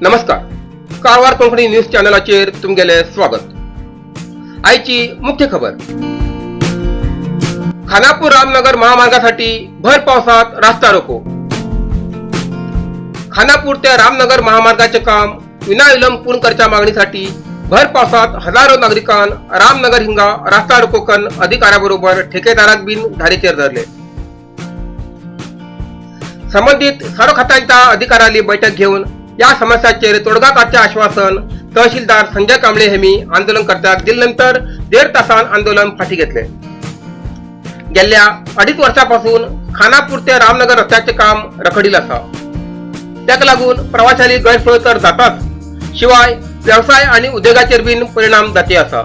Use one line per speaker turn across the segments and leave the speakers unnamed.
नमस्कार, कारवार कोंकणी न्यूज चॅनलाचेर तुमगेलें स्वागत. आयची मुख्य खबर. खानापूर रामनगर महामार्गासाठी भर पावसात रास्ता रोको. खानापूर ते रामनगर महामार्गाचे काम विनाविलंब पूर्ण करच्या मागणीसाठी भर पावसात हजारो नागरिकांन रामनगर हिंगा रास्ता रोको करून अधिकाऱ्याबरोबर ठेकेदाराक बिन धारेचेर धरले. संबंधित सर्व खात्यांच्या अधिकाऱ्यांनी बैठक घेऊन या समस्याचेर तोडगा काडचे आश्वासन तहसीलदार संजय कांबळे हेमी आंदोलनकर्त्याक दिल्यानंतर 1.5 तासान आंदोलन फाटी घेतले. गेल्या 2.5 वर्षापासून खानापूर ते रामनगर रस्त्याचे काम रखडील आसा. ताका लागून प्रवाशांनी गैरसोय तर जाताच, शिवाय व्यवसाय आणि उद्योगाचेर बीन परिणाम जाती आसा.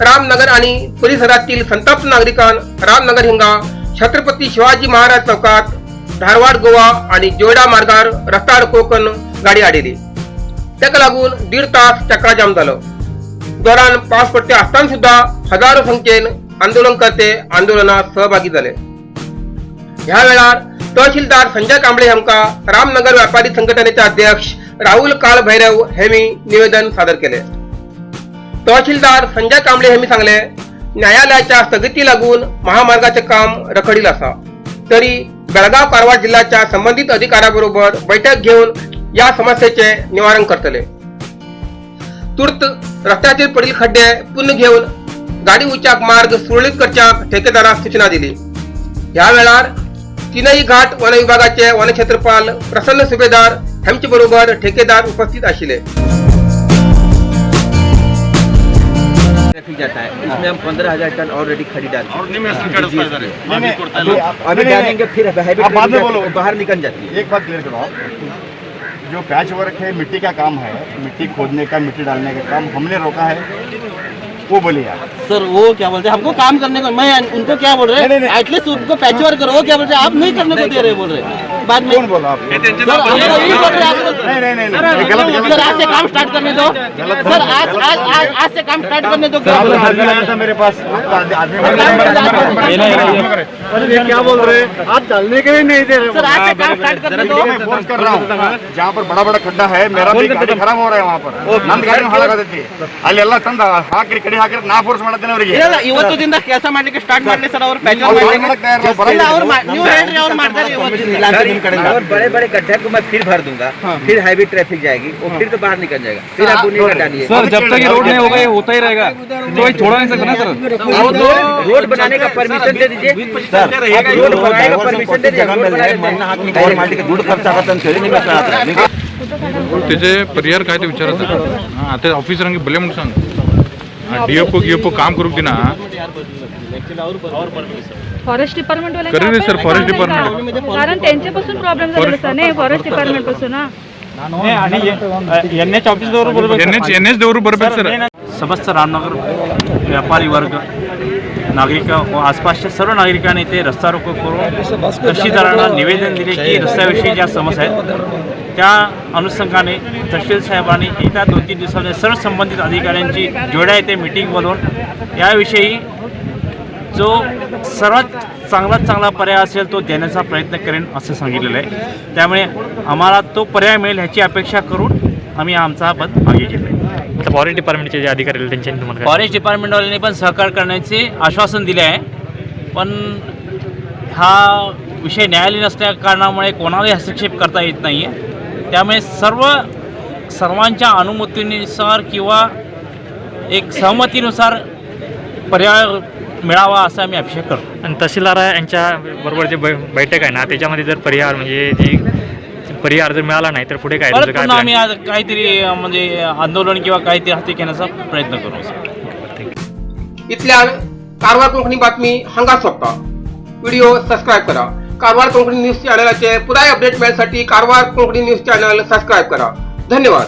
रामनगर आणि परिसरातील संतप्त नागरिकांन रामनगर हिंगा छत्रपती शिवाजी महाराज चौकात धारवाड गोवा आणि जोयडा मार्गार रस्ता रोको करून गाडी आडयली. ताका लागून 1.5 तास चक्काजाम जालो. दौरान पावस पडते असताना सुद्धा हजारो संख्येन आंदोलनकर्ते आंदोलनात सहभागी झाले. ह्या वेळार तहसीलदार संजय कांबळे हांकां रामनगर व्यापारी संघटनेचे अध्यक्ष राहुल काळ भैरव हेमी निवेदन सादर केले. तहसीलदार संजय कांबळे हेमी सांगले, न्यायालयाच्या स्थगिती लागून महामार्गाचे काम रखडील आसा, तरी बेळगाव कारवार जिल्ह्याच्या संबंधित अधिकाऱ्याबरोबर बैठक घेऊन या समस्येचे निवारण करतले. तूर्त रस्त्याचेर पडिल खड्डे पुर्ण घेवन गाडी उच्याक मार्ग सुरळीत करच्याक ठेकेदाराक सूचना दिली. ह्या वेळार तीनही घाट वन विभागाचे वनक्षेत्रपाल प्रसन्न सुभेदार हेमचे बरोबर ठेकेदार उपस्थित आशिल्ले.
ट्रैफिक जाता है, इसमें हम 15,000 टन ऑलरेडी खड़ी डाल
ಅವ್ರು ನಿಮ್ಮ ಹೆಸರು ಕೆಡಿಸ್ತಾ ಇದ್ದಾರೆ.
नहीं,
ಕೊಡ್ತಾ ಇಲ್ಲ.
अभी
नहीं,
डालेंगे, फिर हैवी
आप बाद में बोलो।
बाहर निकल जाती है.
एक बात क्लियर करो आप. जो पैच वर्क है, मिट्टी का काम है, मिट्टी खोदने का, मिट्टी डालने का काम हमने रोका है, वो बोलिए आप.
सर, वो क्या बोलते हैं, हमको काम करने को, मैं उनको क्या बोल रहे
नहीं, नहीं,
हैं, एटलीस्ट उनको पैच वर्क करो. वो क्या बोलते हैं, आप नहीं करने को दे रहे, बोल रहे हैं बाद में.
कौन बोला आप?
सर, हमारा यही बोल रहे हैं आपको.
नहीं नहीं नहीं नहीं, ये गलत गलत.
सर, आज से काम स्टार्ट करने दो. सर, आज आज आज आज से काम स्टार्ट करने दो. क्या बोल
आपका आदमी आया था मेरे पास, आपका आदमी.
क्या बोल रहे हैं आप, डालने के लिए नहीं दे रहे.
सर, आज से काम स्टार्ट करने दो.
मैं फोर्स कर रहा हूँ. जहाँ पर बड़ा बड़ा खड्डा है, मेरा भी ಗಾಡಿ ಖರಾಬ್ हो रहा है वहाँ पर. ನಂದು ಗಾಡಿ ಹಾಳಾಗತೈತಿ. ಅಲ್ಲೆಲ್ಲ ತಂದ ಹಾಕ್ರಿ, ಕಡಿ ಹಾಕ್ರಿ, ನಾ ಫೋರ್ಸ್ ಮಾಡತ್ತೇನೆ ಅವರಿಗೆ.
ಇಲ್ಲ, ಇವತ್ತು ಕೆಲಸ ಮಾಡ್ಲಿಕ್ಕೆ ಸ್ಟಾರ್ಟ್ ಮಾಡ್ಲಿ ಸರ್, ಅವ್ರು ಪ್ಯಾಚ್
ಅವ್ರು
ವರ್ಕ್
ಮಾಡಕ್ ತಯಾರಿಲ್ಲ,
ಇಲ್ಲ.
ಬರಲ್ಲ.
ಅವ್ರು ನೀವು ಹೇಳ್ರಿ, ಅವ್ರು ಮಾಡ್ತಾರೆ ಇವತ್ತಿಂದ.
और बड़े बड़े गड्ढे को मैं फिर भर दूंगा, फिर हैवी ट्रैफिक जाएगी, वो फिर तो बाहर निकल जाएगा, फिर आप उन्हीं का डालिए.
सर, जब तक ये रोड नहीं होगा, ये होता ही रहेगा, तो ये छोड़ा नहीं सकता ना सर.
रोड बनाने का परमिशन दे दीजिए सर. आप रोड बनाने का परमिशन दे दीजिए, रोड बना देते हैं.
ದುಡ್ಡು ಖರ್ಚಾಗತ್ತೆ ಅಂತ ಹೇಳಿ ನಿಮ್ಮ ಹತ್ರ.
त्याचे पर्याय काय ते विचारायचं. हां, आता ऑफिसरांक बले म्हणून सांग, डीएफओ गिएफओ काम करूक दिना.
Forest department.
करेल रे सर, फॉरेस्ट डिपार्टमेंट.
कारण त्यांच्यापासून प्रॉब्लेम झालेला सर. नाही, फॉरेस्ट डिपार्टमेंट पासून हा.
एन एच ऑफिस बरोबर.
एन एच, एन एच दವರು ಬರ್ಬೇಕು सर.
समस्त रामनगर व्यापारी वर्ग, नागरिक व आसपासच्या सर्व नागरिकांनी इथे रस्ता रोको करून तहसीलदारांना निवेदन दिले की रस्त्याविषयी ज्या समस्या आहेत, त्या अनुषंगाने तहसील साहेबांनी येत्या 2-3 दिवसामध्ये सर्व संबंधित अधिकाऱ्यांची जोड्या येथे मिटिंग बोलवून याविषयी जो सर्वात चांगलात चांगला पर्याय असेल तो देण्याचा प्रयत्न करेन असं सांगितलेलं आहे. त्यामुळे आम्हाला तो पर्याय मिळेल ह्याची अपेक्षा करून आम्ही आमचा बंद मागे घेतला आहे.
फॉरेस्ट डिपार्टमेंटचे जे अधिकारी आहेत, त्यांच्यानी तुम्हाला काय?
फॉरेस्ट डिपार्टमेंटवाल्यांनी पण सहकार करण्याचे आश्वासन दिले आहे, पण हा विषय न्यायालयीन असल्या कारणामुळे कोणालाही हस्तक्षेप करता येत नाही आहे. त्यामुळे सर्वांच्या अनुमतीनुसार किंवा एक सहमतीनुसार पर्याय मिळावा असं आम्ही अपेक्षा करतो.
आणि तहसीलदार यांच्या बरोबर जे बैठक आहे ना, त्याच्यामध्ये जर पर्याय, म्हणजे जी पर्याय जर मिळाला नाही, तर पुढे काय
परत
तुमचं काय
पुन्हा आम्ही
plan?
आज काहीतरी म्हणजे आंदोलन किंवा काहीतरी हाती घेण्याचा प्रयत्न करू.
इतल्यान कारवार कोंकणी बातमी हांगा सोंपता. व्हिडिओ सबस्क्राईब करा. कारवार कोंकणी न्यूज चॅनलाचे पुराय अपडेट मेळसाठी Karwar Konkani news channel subscribe करा. धन्यवाद.